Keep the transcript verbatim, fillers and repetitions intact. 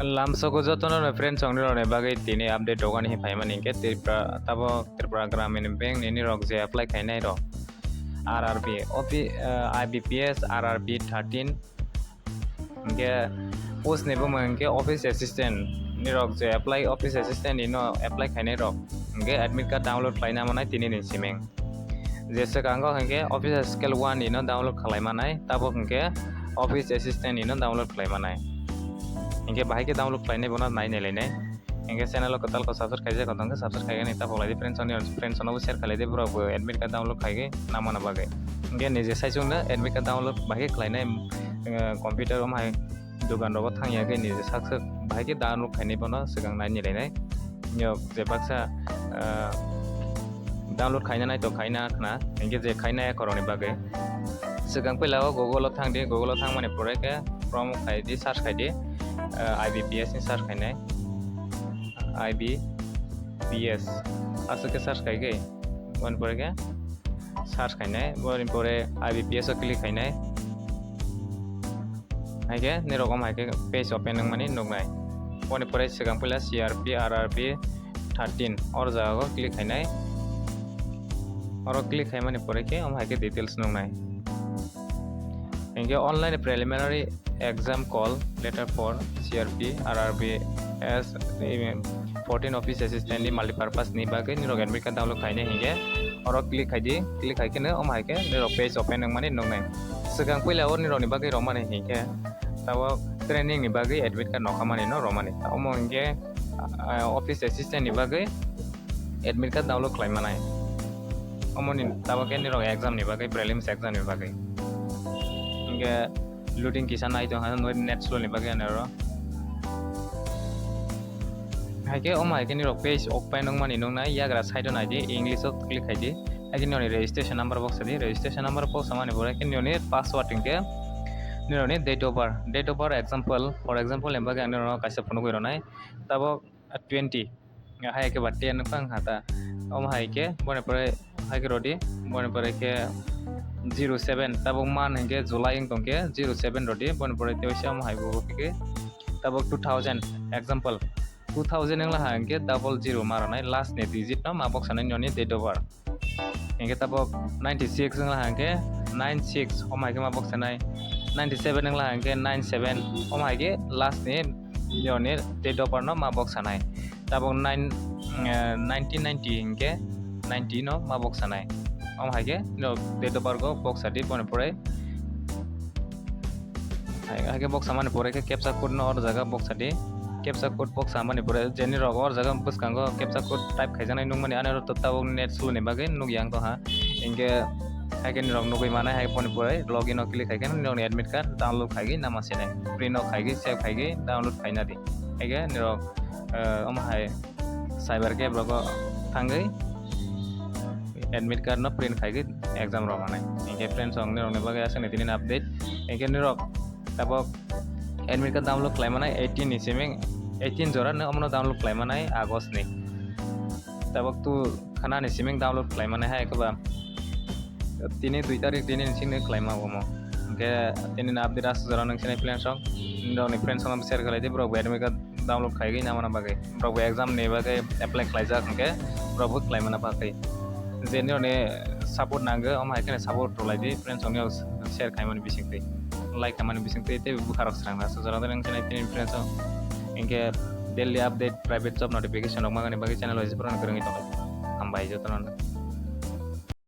Lamsogo jotono no friends, ong nirokni bagwi tini update rok ani phaimani hinkhe Tripura, tabo Tripura Gramin Bank ni nirok je apply khainai rok R R B, opi-, eh, I B P S, R R B thirteen, hinkhe post ni bumung hinkhe office assistant, nirok je apply office assistant ino apply khainai rok, hinkhe admit card download khlaina manai tini ni siming. Je swkango hinkhe office scale one ino download khlai manai, tabuk hinkhe office assistant ino download khlai manai. Hinkhe bahai khe download khlainai bono nai nai lainai. Hinkhe channel o kwtal kok subscribe khaijak, kwtal khe subscribe khaigani, tabuk lai di friends, ani friends no bo share khlai di, borok bo admit card download khaigwi namana bagwi. Hinkhe nije saichung no admit card download bahai khe khlainai, eh, computer o hai dogan rogo thangya khe nije sak sak bahai khe download khainai bono swkang nai nai lainai. Niyok je baksa, ah, download khaina nai to khaina khna, hinkhe je khaina ekoroni bagwi. Swkang puila o Google o thang di, Google o thangmani pore khe promo khai di, search khai di, ah, I B P S ni search khainai, I B P S aswk khe search khai khe, boni pore khe search khainai, boni pore I B P S o click khainai. Haikhe nirok om haikhe page open wngmani nuknai. Boni pore swkang puila C R P R R B thirteen or jaga o click khainai. Oro click khaimani pore khe om haikhe details nuknai. Hinkhe online preliminary exam call letter for C R P R R B S fourteen office assistant ni multipurpose ni bagwi nirok admit card download khainai hinkhe oro click khai di, click khai khe no om haikhe nirok page open wngmani nuknai. Swkang puila o nirokni bagwi romani hinkhe tabuk training ni bagwi admit card nokhamani no romani. Omo hinkhe, ah, office assistant ni bagwi admit card download khlai manai. Omoni tabuk khe nirok exam ni bagwi, prelims exam ni bagwi. Hinkhe loading kisa nai tong ha, net slow ni bagwi ano oro. Haikhe omo haikhe nirok page ok pai nukmani nuknai, yagra side o nai di, English o click khai di. Haikhe nirokni registration number box di, registration number box samani pore khe nirokni password hinkhe nirokni date of birth, date of birth example, for example ni bagwi ang nirokno kaisa phunugwi rwnai, tabuk twenty, haikhe ba ten wngkha wngkha ta, omo haikhe boni pore haikhe rodi, boni pore khe zero seven, tabuk man hinkhe July wng tongkhe zero seven rodi, boni pore tei omo hai bo khe tabuk two thousand, example, two thousand wngla ha hinkhe double zero ma rwnai, last ni digit no ma box sanai nirokni date of birth. Hinkhe tabuk ninety six wngla ha hinkhe nine six, omo haikhe ma box sanai, ninety seven wngla ha hinkhe nine seven, omo haikhe last ni nirokni date of birth no ma box sanai. Tabuk nine, eh, nineteen ninety hinkhe ninety no ma box sanai. Omo haikhe nirok date of birth go box sadi boni pore. Hai, haikhe box samani pore khe captcha code no or jaga box sadi. Captcha code box samani pore je nirok or jaga bwskango captcha code type khaijaknai nukmani, ano oro tabuk net slow ni bagwi nukya wng tongha. Hinkhe haikhe nirok nugwi manai, hai boni pore login o click khai khe nirokni admit card download khaigwi nama sinai, print o khaigwi, save khaigwi, download khaina di. Haikhe nirok, eh, omo hai cyber cafe rogo thangwi admit card no print khaigwi exam rw manai. Hinkhe friends, ang nirokni bagwi aswkni tini update. Hinkhe nirok tabuk admit card download khlai manai eighteen ni siming, eighteen jora no omono download khlai manai August ni. Tabuk tu khana ni siming download khlai manai hai khe ba tini dui tarik tini ni simi khlai ma omo. Hinkhe tini ni update aswk jora nung sinai friends rok, nirokni friends rok no share khlai di, borok bo admit card download khaigwi namana bagwi, borok bo exam ni bagwi apply khlaijak hinkhe borok bo khlai mana bagwi. Je nirokni support nango, omo hai kheno support rwlai di friends rok, nirok share khaimani bisingtwi, like khaimani bisingtwi tei bwkha rok swrang na swrang tei nang sinai tini friends rok. Hinkhe daily update, private job notification rok mangani bagwi channel o je phano kwrwngwi tongo. Hambai jotono.